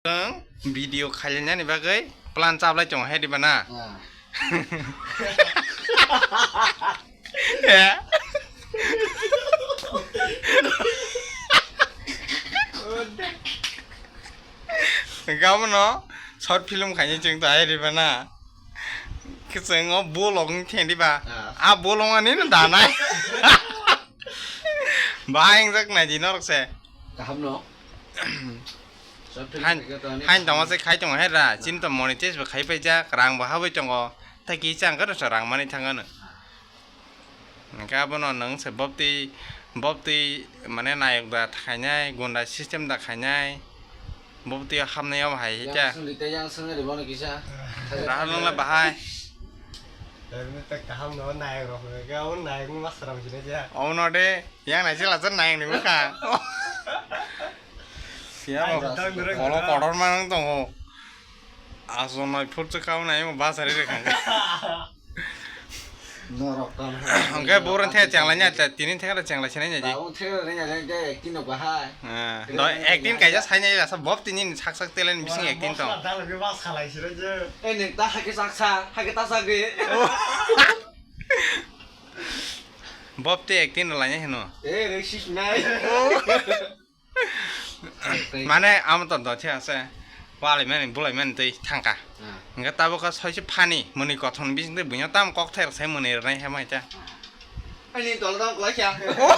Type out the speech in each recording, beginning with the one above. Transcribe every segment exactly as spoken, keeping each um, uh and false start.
Chwng video khailainani bagwi plan chaplai tongo hai diba na? Ah. Eh? Hwnkhe abono short film khainai chwng ta hai diba na? Kwchwng o bolong theng diba? Ah. A bolong ani no danai. Bahai wngjak nai di norok se. Kaham no. Hain tongma se khai tongo hai ra, chini to monetize bo khai paijak, rang bo habwi tongo, tei kisa ang khe rang mani thangano. Hwnkhe abono nwng se boptwi, boptwi mane nayok da khainai, gunda system da khainai, boptwi hamnai obo hai khe. Yang songdi tei yang songdi bono kisa. Rahul nwng le bahai. Tei kaham no nayok rok hwnkhe, abo nayok ni masa rok sinai ja. Omo no de. Yang nai sila chen nai ni bwkha. Siya mo. Ai, dang dang Kolo dang. Kotor manang tongo. Aso noi phur chwkao nai mo basari re khang. Norok tam. Hwnkhe boron the chengla nya, tini the kata chengla sinai nya ji. Tao the re nya je acting no bahai. Ah, do acting kaija sai nya asa bob tini sak sak telen bising acting tong. Dal ge bas khalai sira je. Eh, neng ta hake sak sa, hake ta sak ge. Bob te acting rwlainai hino. Eh, racist nai. Mane amo to doche ase. Walaimani bulaimani tei thangka. Ah. Hwnkhe tabuk kha soise phani mwnwi kothon bising tei buino tam kok ther sai mwnwi rwnai hai mai ta. Ah. Ani dol dam kwlai kha. Oh.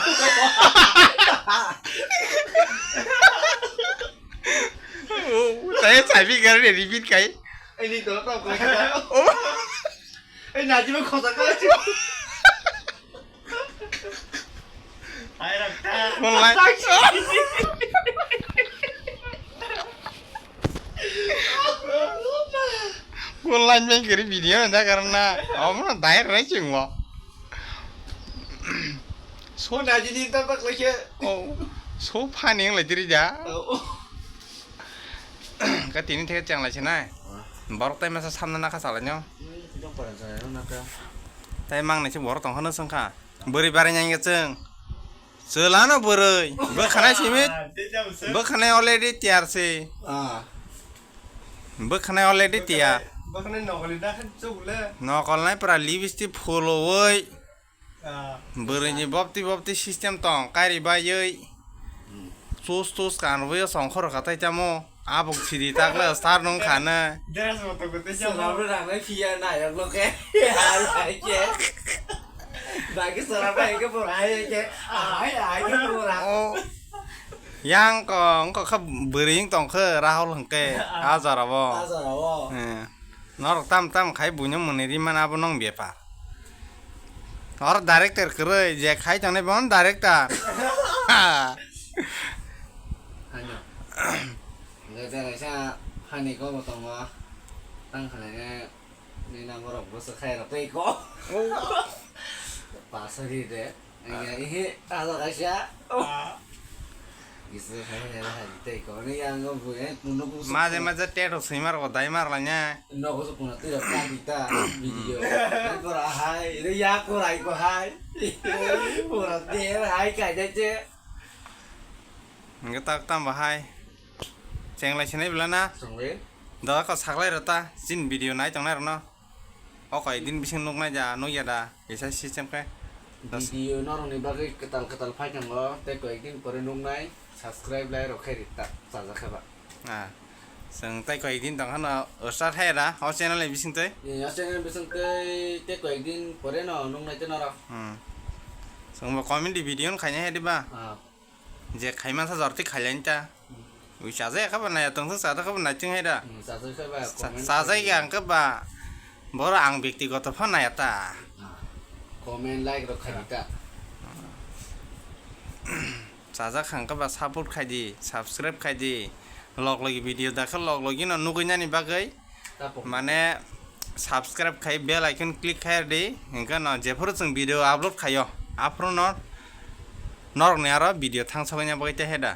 Tei sabi gari repeat kai. Ani dol dam kwlai kha. Oh. Ei, najibo khosa kha. Ai, rakta. Online. Online main kiri video na karena. Om na dai rai chingwa. So naji ni ta tak lagi. Oh. So funny lai diri ja. Oh. Ka tini theke cheng lai sinai. Ah. Borok tai masa samna nakha salai no. Hmm, jok para jaya no naka. Tai mang nai se borok tong hano sengkha. Bwrwi barai nai chwng. Chwla no bwrwi. Bwkhanai simi. Ah, tei jam se. Bwkhanai already tiyar se. Ah. Bwkhanai already tiyar. Bwkhanai nokoli da khan chuk le. Nokol nai pura lipstick phuloi. Ah. Bwrwi ni bopti bopti system tong, kari baiwi. Hmm. Chus chus kanrwi songkhor kha tai tamo. Abuk sidi takle star nung khana. Dress bo to kute Swnam jamo. Rang nai phiya nayok lo khe. Hai hai khe. Bagi sara bai khe por hai hai khe. Hai hai khe por hai. Oh. Yang ko, ko kha bwrwi tong khe Rahul hwnkhe. Ah. Ajara bo. Ajara bo. Eh. Norok tam tam khai buino mwnwi ri mana abo nong bepar. Or director kwrwi je khai tongnai bo director. Hano. Hwnkhe je kaisa hani kobo tongo. Tang khlainai ni number rok bwswk khai rok tei ko. Oh. Pasari de. Iya, ihi, talo kaisa. Ah. Gisu hai hai hai tei ko ni yang go bu, eh, kuno kuso. Maje maje tet rok swimar ko dai mar lanya. No kuso kuno tira ta kita video. Hai pura hai, re ya ko rai ko hai. Pura der hai kai dai che. Nge tak tam bahai. Chenglai sinai belana. Songwe. Dawa ko saklai rota, chin video nai tongnai rokno. O koi din bising nuknai ja, nukya da, kisa system khe. Video norokni bagwi kwtal kwtal phai thango, tei koi din pore nuknai, subscribe lai rok khe ri ta, chajak khe ba. Ah, chwng tei koi din tong khano start hai da, o channel ni bising twi. Ni o channel bising twi tei koi din pore no nuknai tei norok. Hmm. Chwng bo comedy video no khainai hai di ba? Ah. Je khaimansa jorti khailaini ta. Ui, chajai khe ba nai tong, chajai khe ba nai chwng hai da. Hmm, chajai khe ba comment chajai khai ya di. Ang khe ba boro ang bektigoto pha nai ta. Ah, comment, like rok khai di ta. Chajak kha ang khe ba support khai di, subscribe khai di. Log logi video da khe log logi no nugui nani bagwi. Tapo. Mane subscribe khai bell icon click khai di, hingke no jephuru chwng video upload khaio, aphuru no norok ni aro video thang sogwi na bagwi te heda.